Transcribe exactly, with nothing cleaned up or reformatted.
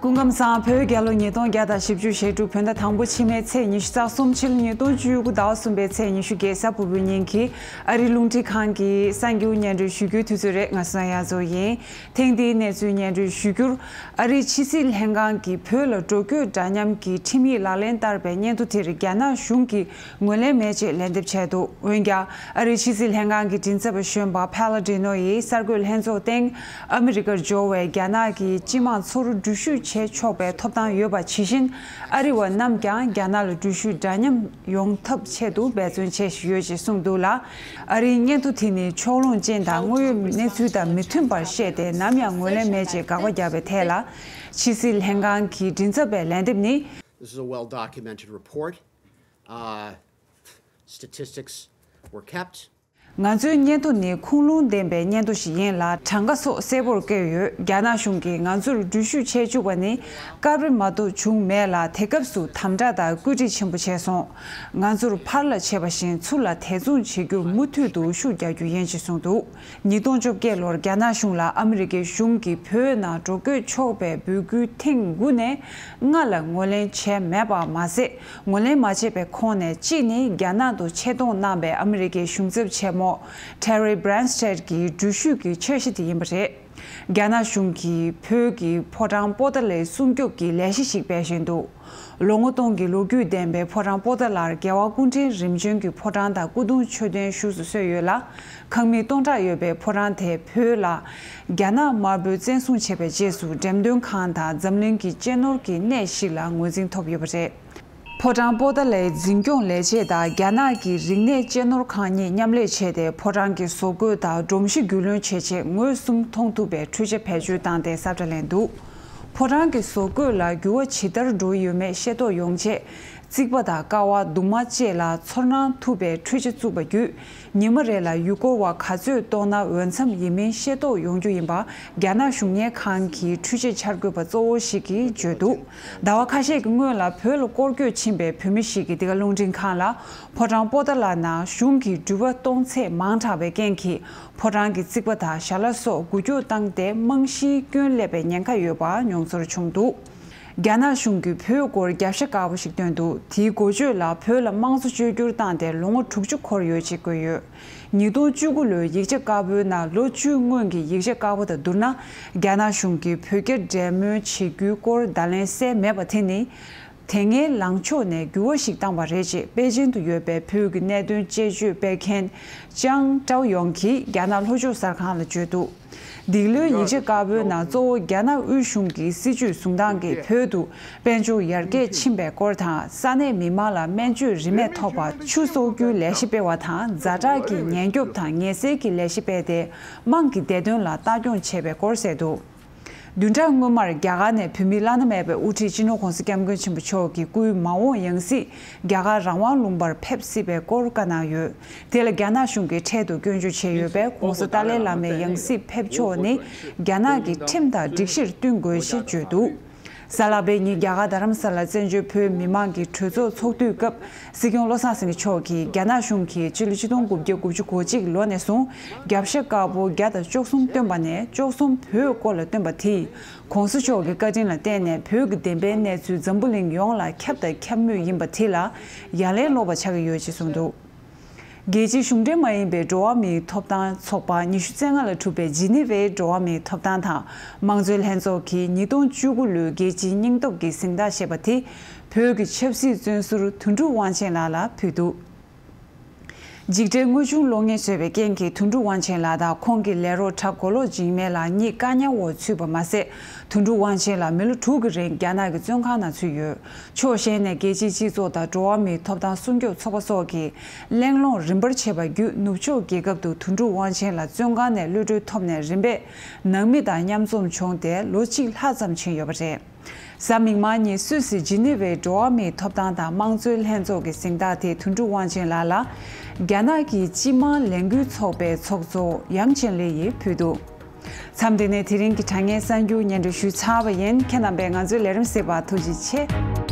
སྐུ་ཁམས་བཟང་། བོད་རྒྱལ་ལོ་ཉིས་སྟོང་བརྒྱ་དང་བཞི་བཅུ་ཞེ་དྲུག་བོད་ཟླ་དང་པོ་ཕྱི་མའི་ཚེས་ཉི་ཤུ་རྩ་གསུམ། ཕྱི་ལོ་ཉིས་སྟོང་བཅུ་དགུ་ཟླ་བ་གསུམ་པའི་ཚེས་ཉི་ཤུ་བརྒྱད། གཟའ་ཕུར་བུའི་ཉིན་གྱི་ཨ་རིའི་རླུང་འཕྲིན་ཁང་གི་གསར་འགྱུར་སྙན་སྒྲོན་ཞུ་རྒྱུའི་དུས་ཚོད་རེད། ང་སོ་ན་ཡ་ཛོ་ཡིན། ཐེངས་འདིའི་གནས་ཚུལ་སྙན་སྒྲོན་ཞུ་རྒྱུར། ཨ་རིའི་ཕྱི་སྲིད་ལྷན་ཁང་གིས་བོད་ལ་འགྲོ་སྐྱོད་འདྲ་མཉམ་གྱི་ཁྲིམས་ཡིག་ལག་ལེན་བསྟར་བའི་སྙན་ཐོ་དེར་རྒྱ་ནག་གཞུང་གིས་ངོས་ལེན་མེད་ཅེས་ལན་འདེབས་བྱས་འདུག་འོན་ཀྱང་། ཨ་རིའི་ཕྱི་སྲིད་ལྷན་ཁང་གི་མགྲིན་ཚབ་པ་གཞོན་པ་Palladino་ཡིས་གསར་འགོད་ལྷན་ཚོགས་སྟེང་། ཨ་མི་རི་ཀར་འབྱོར་བའི་རྒྱ་ནག་གི་སྤྱི་དམངས་ཚོར་འགྲུལ་བཞུད་བྱེད་ཆོག་པའི་ཐོབ་ཐང་ཡོད་པ་ཇི་བཞིན། ཨ་རི་བ་རྣམས་ཀྱང་རྒྱ་ནག་ལ་འགྲུལ་བཞུད་འདྲ་མཉམ་ཡོང་ཐབས་ཆེད་དུ་འབད་བརྩོན་བྱེད་བཞིན་ཡོད་ཅེས་གསུངས་འདུག་ལ། ཨ་རིའི་སྙན་ཐོ་དེ་ནི་ཕྱོགས་ལྷུང་ཅན་དང་དངོས་ཡོད་གནས་ཚུལ་དང་མི་མཐུན་པར་བཤད་དེ། ནམ་ཡང་ངོས་ལེན་མེད་ཅེས་དགག་པ་བརྒྱབ་པའི་ཐད་ལ། ཕྱི་སྲིད་ལྷན་ཁང་གི་མགྲིན་ཚབ་པས་ལན་འདེབས་ནི། This is a well documented report. Uh, statistics were kept. ང་ཚོའི་སྙན་ཐོ་ནི་ཁུངས་ལུང་ལྡན་པའི་སྙན་ཐོ་ཞིག་ཡིན་ལ། གྲངས་ཀ་སོགས་གསལ་པོར་བཀོད་ཡོད། རྒྱ་ནག་གཞུང་གིས་ང་ཚོར་འགྲུལ་བཞུད་བྱེད་བཅུག་པ་ནི་སྐབས་རེ་མ་གཏོགས་བྱུང་མེད་ལ། དེ་སྐབས་སུ་དམ་དྲག་དང་བཀོད་སྒྲིག་ཆེན་པོ་བྱས་སོང་། ང་ཚོར་ཕར་ལ་བྱས་པ་བཞིན་ཚུར་ལ་དེ་མཚུངས་བྱེད་རྒྱུར་མུ་མཐུད་དུ་ཤུགས་རྒྱག་རྒྱུ་ཡིན་ཅེས་གསུངས་འདུག་ཉིས་སྟོང་བཅོ་བརྒྱད་ལོར་རྒྱ་ནག་གཞུང་ལ་ཨ་མི་རི་ཀའི་གཞུང་གིས་བོད་ནང་འགྲོ་སྐྱོད་ཆོག་པའི་འབོད་སྐུལ་ཐེངས་དགུ་ནས་ལྔ་ལ་ངོས་ལེན་བྱས་མེད་པ་མ་ཟད། ངོས་ལེན་མ་བྱས་པའི་ཁོངས་ནས་གཅིག་ནི་རྒྱ་ནག་ཏུ་ཆེད་གཏོང་གནང་བའི་ཨ་མི་རི་ཀའི་གཞུང་ཚབ་ཆེན་མོ་Terry Branstad གྱི་འགྲུལ་བཞུད་ཀྱི་འཆར་གཞི་དེ་ཡིན་པ་རེད། རྒྱ་ནག་གཞུང་གིས་བོད་ཀྱི་ཕོ་བྲང་པོ་ཏཱ་ལའི་སྲུང་སྐྱོབ་ཀྱི་ལས་གཞི་ཞིག་སྤེལ་བཞིན་འདུག་ལོ་ངོ་སྟོང་གི་ལོ་རྒྱུས་ལྡན་པའི་ཕོ་བྲང་པོ་ཏཱ་ལར་རྒྱལ་བ་སྐུ་ཕྲེང་རིམ་བྱོན་གྱི་ཕོ་བྲང་དང་སྐུ་གདུང་མཆོད་རྟེན་བཞུགས་སུ་གསོལ་ཡོད་ལ། ཁང་མིག་སྟོང་ཕྲག་ཡོད་པའི་ཕོ་བྲང་དེ་བོད་ལ་རྒྱ་ནག་དམར་པོས་བཙན་བཟུང་བྱས་པའི་རྗེས་སུ་འགྲེམས་སྟོན་ཁང་དང་འཛམ་གླིང་གི་གཅེས་ནོར་གྱི་གནས་ཤིག་ལ་ངོས་འཛིན་ཐོབ་ཡོད་པ་རེད། ཕོ་བྲང་པོ་ཏཱ་ལའི་འཛིན་སྐྱོང་ལས་བྱེད་དང་རྒྱ་ནག་གི་རིག་གནས་གཅེས་ནོར་ཁང་གཉིས་མཉམ་ལས་བྱས་ཏེ། ཕོ་བྲང་གི་བཟོ་བཀོད་དང་སྒྲོམ་གཞི་རྒྱུས་ལོན་བྱེད་ཆེད་ངོས་གསུམ་མཐོང་ཐུབ་པའི་འཕྲུལ་ཆས་བེད་སྤྱོད་བཏང་སྟེ་ས་ཁྲ་ལེན་འདུག་ཕོ་བྲང་གི་བཟོ་བཀོད་ལ་འགྱུར་བ་ཇི་ལྟར་འགྲོ་ཡོད་མེད་ཤེས་རྟོགས་ཡོང་ཆེད། རྩིག་པ་དང་ཀ་བ་གདུང་མ་བཅས་ལ་ཚོར་སྣང་ཐུབ་པའི་འཕྲུལ་ཆ་བཙུགས་པ་བརྒྱུད། ཉི་མ་རེ་ལ་ཡུལ་སྐོར་བ་ག་ཚོད་གཏོང་ན་འོས་འཚམ་ཡིན་མིན་ཤེས་རྟོགས་ཡོང་རྒྱུ་ཡིན་པ། རྒྱ་ནག་གཞུང་གཉེར་ཁང་གི་འཕྲུལ་ཆས་འཆར་འགོད་པ་གཙོ་བོ་ཞིག་གིས་བརྗོད་འདུག་ཟླ་བ་ཁ་ཤས་ཀྱི་སྔོན་ལ་བོད་ལ་སྐོར་སྐྱོད་ཕྱིན་པའི་བོད་མི་ཞིག་གིས་འདི་ག་རླུང་འཕྲིན་ཁང་ལ། ཕོ་བྲང་པོ་ཏཱ་ལ་ནང་གཞུང་གིས་འགྲུལ་པ་གཏོང་ཚད་མང་དྲགས་པའི་རྐྱེན་གྱིས། ཕོ་བྲང་གི་རྩིག་པ་དང་ཞལ་ལག་སོགས་འགུལ་སྐྱོད་བཏང་སྟེ། རྨང་གཞིའི་སྐྱོན་སླེབས་པའི་ཉེན་ཁ་ཡོད་པ་མྱོང་ཚོར་བྱུང་འདུག་རྒྱ་ནག་གཞུང་གིས་བོད་སྐོར་རྒྱབ་ཤ་དཀར་པོ་ཞིག་བཏོན་འདུག་དེའི་འགོ་བརྗོད་ལ། བོད་ལ་དམངས་གཙོ་བཅོས་བསྒྱུར་བཏང་སྟེ་ལོ་ངོ་དྲུག་ཅུ་འཁོར་ཡོད་ཅེས་བཀོད་ཡོད། ཉིས་སྟོང་བཅུ་དགུ་ལོའི་ཡིག་ཆ་དཀར་པོའི་ནང་ལོ་བཅུའི་སྔོན་གྱི་ཡིག་ཆ་དཀར་པོ་དང་བསྡུར་ན། རྒྱ་ནག་གཞུང་གིས་བོད་རྒྱ་འབྲེལ་མོལ་བྱེད་རྒྱུའི་སྐོར་བརྡ་ལན་གསལ་མེད་པ་དེ་ནི། དེ་སྔའི་ལངས་ཕྱོགས་ནས་འགྱུར་བ་ཞིག་བཏང་བ་རེད་ཅེས་པེ་ཅིན་དུ་ཡོད་པའི་བོད་ཀྱི་གནད་དོན་དཔྱད་བརྗོད་སྤེལ་མཁན་ཅང་ཀྲའོ་ཡོང་གིས་རྒྱ་ནག་ལྷོ་ཕྱོགས་གསར་ཁང་ལ་བརྗོད་འདུག་འདི་ལོའི་ཡིག་ཆ་དཀར་པོའི་ནང་གཙོ་བོ་རྒྱ་ནག་དབུས་གཞུང་གི་སྲིད་ཇུས་བཟུང་སྟངས་ཀྱིས་བོད་དུ་དཔལ་འབྱོར་ཡར་རྒྱས་ཕྱིན་པའི་སྐོར་དང་། ས་གནས་མི་མང་ལ་སྨན་བཅོས་རིན་མེད་ཐོབ་པ་ཆུ་གསོག་རྒྱུའི་ལས་གཞི་སྤེལ་བ་དང་། ཛ་དྲག་གི་ཉེན་སྐྱོབ་དང་ངལ་སེལ་གྱི་ལས་གཞི་སྤེལ་ཏེ། དམངས་ཀྱི་བདེ་དོན་ལ་ལྟ་སྐྱོང་བྱས་པའི་སྐོར་གསལ་འདུག་བདུན་ཕྲག་སྔོན་མར་རྒྱ་གར་ནས་བོད་མི་བླ་ན་མེད་པའི་དབུ་ཁྲིད་སྤྱི་ནོར་༧གོང་ས་༧སྐྱབས་མགོན་ཆེན་པོ་མཆོག་གི་སྐུའི་མ་འོངས་ཡང་སྲིད་རྒྱ་གར་རང་དབང་ལུང་པར་ཕེབས་སྲིད་པའི་སྐོར་བཀའ་གནང་ཡོད། དེ་ལ་རྒྱ་ནག་གཞུང་གིས་འཕྲལ་དུ་སྐྱོན་བརྗོད་བྱས་ཡོད་པས། ༧གོང་ས་ཏཱ་ལའི་བླ་མའི་ཡང་སྲིད་ཕེབས་ཕྱོགས་ནི་རྒྱ་ནག་གི་ཁྲིམས་དང་སྒྲིག་གཞིར་བསྟུན་དགོས་ཞེས་བརྗོད་འདུག་གཟའ་ལྷག་པའི་ཉིན་རྒྱ་གར་རྡ་རམ་ས་ལར་བཙན་བྱོལ་བོད་མི་མང་གི་གྲོས་ཚོགས་ཚོགས་དུས་སྐབས། སྲིད་སྐྱོང་བློ་བཟང་སེང་གེ་མཆོག་གིས་རྒྱ་ནག་གཞུང་གིས་ཕྱི་ལོ་ཆིག་སྟོང་དགུ་བརྒྱ་དགུ་བཅུ་གོ་གཅིག་ལོ་ནས་བཟུང་རྒྱབ་ཤ་དཀར་པོ་བརྒྱ་དང་བཅུ་གསུམ་བཏོན་པ་ནས་བཅུ་གསུམ་བོད་སྐོར་ལ་བཏོན་པ་དེས། ༧གོང་ས་མཆོག་གི་བཀའ་དྲིན་ལ་བརྟེན་ནས་བོད་ཀྱི་བདེན་པའི་གནས་ཚུལ་འཛམ་བུ་གླིང་ཡོངས་ལ་ཁྱབ་དང་ཁྱབ་མུས་ཡིན་པ་དེ་ལ་ཡ་ལན་སློག་པ་ཆགས་ཀྱི་ཡོད་ཅེས་གསུངས་འདུག་རྒྱལ་སྤྱིའི་གཞུང་འབྲེལ་མ་ཡིན་པའི་འགྲོ་བ་མིའི་ཐོབ་ཐང་ཚོགས་པ་ཉི་ཤུ་རྩ་ལྔ་ལ་གྲུབ་པའི་ཇི་ནི་ཝའི་འགྲོ་བ་མིའི་ཐོབ་ཐང་དང་དམངས་གཙོའི་ལྷན་ཚོགས་ཀྱིས་ཉིས་སྟོང་བཅུ་དགུ་ལོའི་རྒྱལ་སྤྱིའི་སྙིང་སྟོབས་ཀྱི་གཟེངས་རྟགས་ཞེས་པ་དེ་བོད་ཀྱི་ཆབ་སྲིད་བཙོན་ཟུར་དོན་གྲུབ་དབང་ཆེན་ལགས་ལ་ཕུལ་འདུག་འཇིགས་བྲལ་དངོས་བྱུང་གློག་བརྙན་བཟོས་པའི་རྐྱེན་གྱིས་དོན་གྲུབ་དབང་ཆེན་ལགས་དང་ཁོང་གི་ལས་རོགས་གྲྭ་མགོ་ལོག་འཇིགས་མེད་ལགས་གཉིས་བཀག་ཉར་འོག་ཚུད་པ་མ་ཟད། དོན་གྲུབ་དབང་ཆེན་ལགས་མི་ལོ་དྲུག་གི་རིང་རྒྱ་ནག་གི་བཙོན་ཁང་ནང་ཚུད་ཡོད། ཕྱོགས་གཞན་ནས་རྒྱལ་སྤྱིའི་སྤྱི་ཚོགས་དང་འགྲོ་བ་མིའི་ཐོབ་ཐང་སྲུང་སྐྱོབ་ཚོགས་པ་སོགས་ཀྱིས་གླེང་སློང་རིམ་པར་བྱས་པ་བརྒྱུད། ནུབ་ཕྱོགས་རྒྱལ་ཁབ་ཏུ་དོན་གྲུབ་དབང་ཆེན་ལགས་བཙོན་ཁང་ནས་གློད་གྲོལ་ཐོབ་ནས་རིམ་པས་ནང་མི་དང་མཉམ་འཛོམས་བྱུང་སྟེ་ལོ་གཅིག་ལྷག་ཙམ་ཕྱིན་ཡོད་པ་རེད། གཟའ་མིག་དམར་ཉིན་སུད་སི་ཇི་ནི་ཝའི་འགྲོ་བ་མིའི་ཐོབ་ཐང་དང་དམངས་གཙོའི་ལྷན་ཚོགས་ཀྱི་གཟེངས་རྟགས་དེ་དོན་གྲུབ་དབང་ཆེན་ལགས་ལ་རྒྱ་ནག་གི་སྤྱི་དམངས་ལས་འགུལ་ཚོགས་པའི་ཚོགས་གཙོ་ཡང་ཅིན་ལི་ཡིས་ཕུལ་འདུག་མཚམས་འདི་ནས་དེ་རིང་གི་དྲ་བརྙན་གསར་འགྱུར་སྙན་སྒྲོན་ཞུས་ཚར་བ་ཡིན། ཁྱེད་རྣམ་པས་ང་ཚོའི་ལས་རིམ་གཟིགས་པར་ཐུགས་རྗེ་ཆེ།